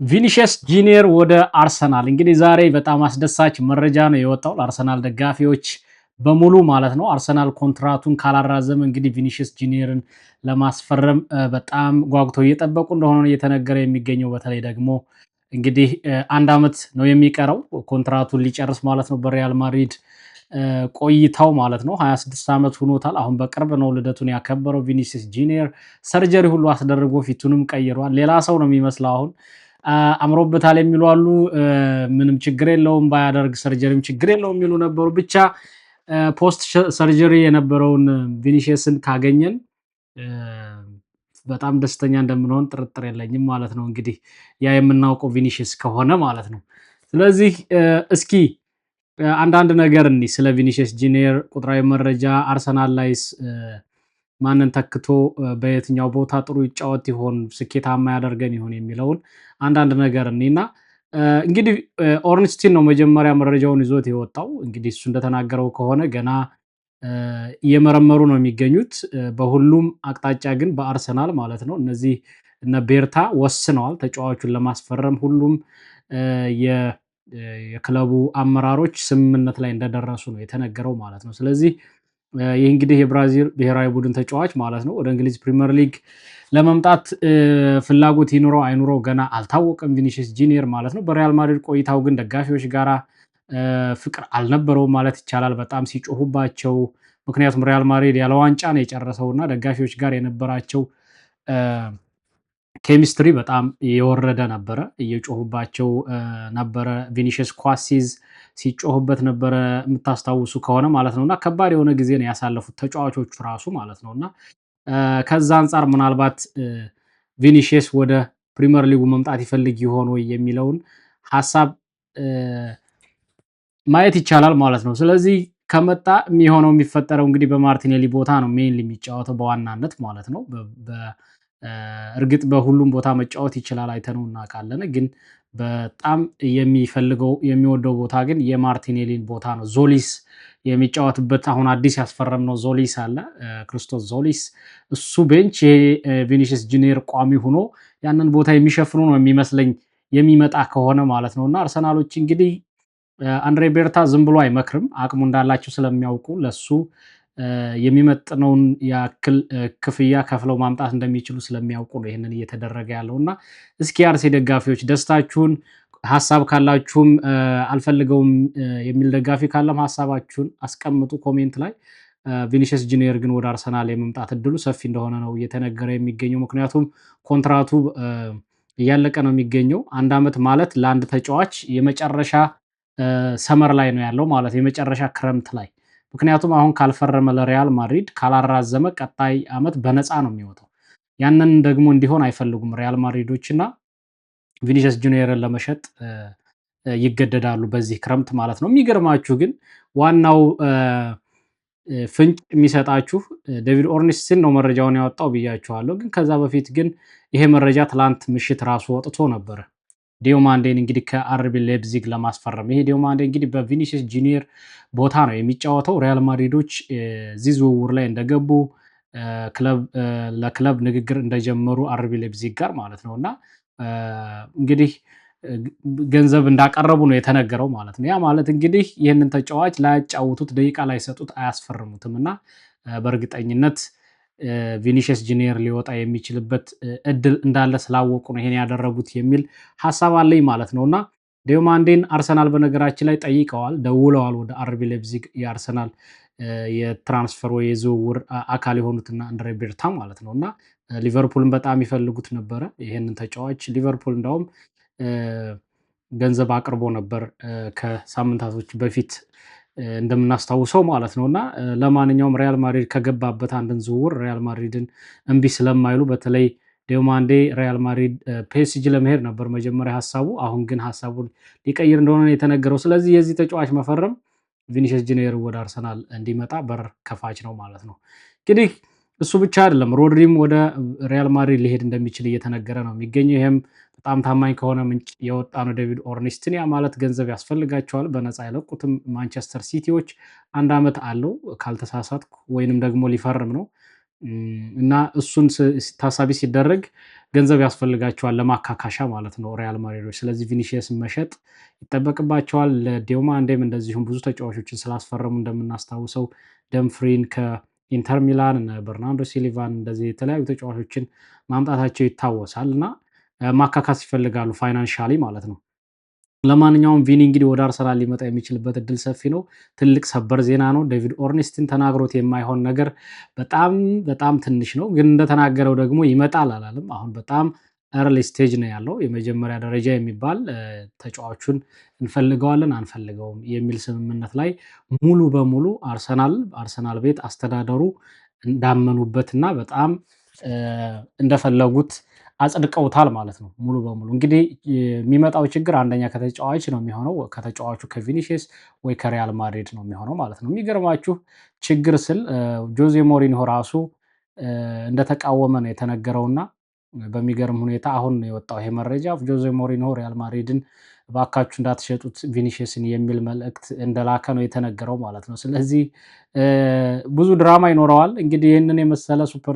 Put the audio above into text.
ቪኒሺየስ ጁኒየር ወደ አርሰናል። እንግዲህ ዛሬ በጣም አስደሳች መረጃ ነው የወጣው ለአርሰናል ደጋፊዎች በሙሉ ማለት ነው። አርሰናል ኮንትራቱን ካላራዘመ እንግዲህ ቪኒሺየስ ጁኒየርን ለማስፈረም በጣም ጓጉተው እየጠበቁ እንደሆነ እየተነገረ የሚገኘው። በተለይ ደግሞ እንግዲህ አንድ ዓመት ነው የሚቀረው ኮንትራቱን ሊጨርስ ማለት ነው፣ በሪያል ማድሪድ ቆይታው ማለት ነው። 26 ዓመት ሆኖታል። አሁን በቅርብ ነው ልደቱን ያከበረው ቪኒሺየስ ጁኒየር። Surgery ሁሉ አስደርጎ ፊቱንም ቀይሯል። ሌላ ሰው ነው የሚመስለው አሁን። አምሮበታል የሚሉ አሉ። ምንም ችግር የለውም ባያደርግ surgery ም ችግር የለውም የሚሉ ነበሩ። ብቻ post surgery የነበረውን ቪኒሺየስን ካገኘን በጣም ደስተኛ እንደምንሆን ጥርጥር የለኝም ማለት ነው። እንግዲህ ያ የምናውቀው ቪኒሺየስ ከሆነ ማለት ነው። ስለዚህ እስኪ አንዳንድ ነገር እኒ ስለ ቪኒሺየስ ጁኒየር ቁጥራዊ መረጃ፣ አርሰናል ላይስ ማንን ተክቶ በየትኛው ቦታ ጥሩ ይጫወት ይሆን፣ ስኬታማ ያደርገን ይሆን የሚለውን አንዳንድ ነገር እኒና እንግዲህ ኦርንስቲን ነው መጀመሪያ መረጃውን ይዞት የወጣው። እንግዲህ እሱ እንደተናገረው ከሆነ ገና እየመረመሩ ነው የሚገኙት በሁሉም አቅጣጫ፣ ግን በአርሰናል ማለት ነው እነዚህ እነ ቤርታ ወስነዋል ተጫዋቹን ለማስፈረም። ሁሉም የክለቡ አመራሮች ስምምነት ላይ እንደደረሱ ነው የተነገረው ማለት ነው። ስለዚህ ይህ እንግዲህ የብራዚል ብሔራዊ ቡድን ተጫዋች ማለት ነው ወደ እንግሊዝ ፕሪምየር ሊግ ለመምጣት ፍላጎት ይኑረው አይኑረው ገና አልታወቀም። ቪኒሺየስ ጁኒየር ማለት ነው። በሪያል ማድሪድ ቆይታው ግን ደጋፊዎች ጋራ ፍቅር አልነበረውም ማለት ይቻላል። በጣም ሲጮሁባቸው፣ ምክንያቱም ሪያል ማድሪድ ያለ ዋንጫ ነው የጨረሰው እና ደጋፊዎች ጋር የነበራቸው ኬሚስትሪ በጣም የወረደ ነበረ። እየጮሁባቸው ነበረ። ቪኒሺየስ ኳስ ሲይዝ ሲጮሁበት ነበረ የምታስታውሱ ከሆነ ማለት ነው። እና ከባድ የሆነ ጊዜ ነው ያሳለፉት ተጫዋቾቹ ራሱ ማለት ነው። እና ከዛ አንጻር ምናልባት ቪኒሺየስ ወደ ፕሪምየር ሊጉ መምጣት ይፈልግ ይሆን ወይ የሚለውን ሀሳብ ማየት ይቻላል ማለት ነው። ስለዚህ ከመጣ የሚሆነው የሚፈጠረው እንግዲህ በማርቲኔሊ ቦታ ነው mainly የሚጫወተው በዋናነት ማለት ነው። እርግጥ በሁሉም ቦታ መጫወት ይችላል፣ አይተነው እናውቃለን። ግን በጣም የሚፈልገው የሚወደው ቦታ ግን የማርቲኔሊን ቦታ ነው። ዞሊስ የሚጫወትበት አሁን አዲስ ያስፈረምነው ዞሊስ አለ፣ ክርስቶስ ዞሊስ። እሱ bench ቪኒሺየስ ጁኒየር ቋሚ ሆኖ ያንን ቦታ የሚሸፍኑ ነው የሚመስለኝ የሚመጣ ከሆነ ማለት ነው። እና አርሰናሎች እንግዲህ አንድሬ ቤርታ ዝም ብሎ አይመክርም። አቅሙ እንዳላቸው ስለሚያውቁ ለሱ የሚመጥነውን ያክል ክፍያ ከፍለው ማምጣት እንደሚችሉ ስለሚያውቁ ነው ይህንን እየተደረገ ያለው። እና እስኪ አርሴ ደጋፊዎች ደስታችሁን፣ ሀሳብ ካላችሁም፣ አልፈልገውም የሚል ደጋፊ ካለም ሀሳባችሁን አስቀምጡ comment ላይ። ቪኒሺየስ ጁኒየር ግን ወደ አርሰናል የመምጣት እድሉ ሰፊ እንደሆነ ነው እየተነገረ የሚገኘው። ምክንያቱም ኮንትራቱ እያለቀ ነው የሚገኘው። አንድ ዓመት ማለት ለአንድ ተጫዋች የመጨረሻ summer ላይ ነው ያለው ማለት የመጨረሻ ክረምት ላይ። ምክንያቱም አሁን ካልፈረመ ለሪያል ማድሪድ ካላራዘመ ቀጣይ ዓመት በነፃ ነው የሚወጣው። ያንን ደግሞ እንዲሆን አይፈልጉም ሪያል ማድሪዶች እና ቪኒሺየስ ጁኒየርን ለመሸጥ ይገደዳሉ በዚህ ክረምት ማለት ነው። የሚገርማችሁ ግን ዋናው ፍንጭ የሚሰጣችሁ ዴቪድ ኦርንስቲን ነው መረጃውን ያወጣው ብያችኋለሁ። ግን ከዛ በፊት ግን ይሄ መረጃ ትላንት ምሽት ራሱ ወጥቶ ነበረ። ዲዮማንዴን እንግዲህ ከአርቢ ሌፕዚግ ለማስፈረም። ይሄ ዲዮማንዴ እንግዲህ በቪኒሲየስ ጁኒየር ቦታ ነው የሚጫወተው። ሪያል ማድሪዶች እዚህ ዝውውር ላይ እንደገቡ፣ ለክለብ ንግግር እንደጀመሩ አርቢ ሌፕዚግ ጋር ማለት ነው እና እንግዲህ ገንዘብ እንዳቀረቡ ነው የተነገረው ማለት ነው። ያ ማለት እንግዲህ ይህንን ተጫዋች ላያጫውቱት፣ ደቂቃ ላይሰጡት አያስፈርሙትም እና በእርግጠኝነት ቪኒሺየስ ጁኒየር ሊወጣ የሚችልበት እድል እንዳለ ስላወቁ ነው ይሄን ያደረጉት የሚል ሀሳብ አለኝ ማለት ነው። እና ዲዮማንዴን አርሰናል በነገራችን ላይ ጠይቀዋል፣ ደውለዋል ወደ አርቢ ሌፕዚግ የአርሰናል የ transfer ወይ የዝውውር አካል የሆኑትና አንድሬ ቤርታ ማለት ነው። እና ሊቨርፑልን በጣም ይፈልጉት ነበረ ይህንን ተጫዋች። ሊቨርፑል እንዳውም ገንዘብ አቅርቦ ነበር ከሳምንታቶች በፊት እንደምናስታውሰው ማለት ነው። እና ለማንኛውም ሪያል ማድሪድ ከገባበት አንድን ዝውውር ሪያል ማድሪድን እምቢ ስለማይሉ፣ በተለይ ዲዮማንዴ ሪያል ማድሪድ ፒኤስጂ ለመሄድ ነበር መጀመሪያ ሀሳቡ። አሁን ግን ሀሳቡን ሊቀይር እንደሆነ የተነገረው። ስለዚህ የዚህ ተጫዋች መፈረም ቪኒሲየስ ጁኒየር ወደ አርሰናል እንዲመጣ በር ከፋች ነው ማለት ነው። እንግዲህ እሱ ብቻ አይደለም፣ ሮድሪም ወደ ሪያል ማድሪድ ሊሄድ እንደሚችል እየተነገረ ነው የሚገኘው። ይህም በጣም ታማኝ ከሆነ ምንጭ የወጣ ነው ዴቪድ ኦርንስቲን። ያ ማለት ገንዘብ ያስፈልጋቸዋል፣ በነፃ አይለቁትም። ማንቸስተር ሲቲዎች አንድ ዓመት አለው ካልተሳሳትኩ፣ ወይንም ደግሞ ሊፈርም ነው። እና እሱን ታሳቢ ሲደረግ ገንዘብ ያስፈልጋቸዋል ለማካካሻ ማለት ነው ሪያል ማድሪዶች። ስለዚህ ቪኒሺየስን መሸጥ ይጠበቅባቸዋል። ለዲዮማንዴም እንደዚሁም ብዙ ተጫዋቾችን ስላስፈረሙ፣ እንደምናስታውሰው ደምፍሪን ከኢንተር ሚላን፣ በርናንዶ ሲልቫን፣ እንደዚህ የተለያዩ ተጫዋቾችን ማምጣታቸው ይታወሳል እና ማካካስ ይፈልጋሉ financially ማለት ነው። ለማንኛውም ቪኒ እንግዲህ ወደ አርሰናል ሊመጣ የሚችልበት እድል ሰፊ ነው። ትልቅ ሰበር ዜና ነው። ዴቪድ ኦርንስቲን ተናግሮት የማይሆን ነገር በጣም በጣም ትንሽ ነው። ግን እንደተናገረው ደግሞ ይመጣል አላለም። አሁን በጣም early stage ነው ያለው። የመጀመሪያ ደረጃ የሚባል ተጫዋቹን እንፈልገዋለን አንፈልገውም የሚል ስምምነት ላይ ሙሉ በሙሉ አርሰናል ቤት አስተዳደሩ እንዳመኑበትና በጣም እንደፈለጉት አጽድቀውታል ማለት ነው። ሙሉ በሙሉ እንግዲህ የሚመጣው ችግር አንደኛ ከተጫዋች ነው የሚሆነው፣ ከተጫዋቹ ከቪኒሺየስ ወይ ከሪያል ማድሪድ ነው የሚሆነው ማለት ነው። የሚገርማችሁ ችግር ስል ጆዜ ሞሪንሆ ራሱ እንደተቃወመ ነው የተነገረውና በሚገርም ሁኔታ አሁን ነው የወጣው ይሄ መረጃ። ጆዜ ሞሪንሆ ሪያል ማድሪድን እባካችሁ እንዳትሸጡት ቪኒሺየስን የሚል መልእክት እንደላከ ነው የተነገረው ማለት ነው። ስለዚህ ብዙ ድራማ ይኖረዋል። እንግዲህ ይህንን የመሰለ super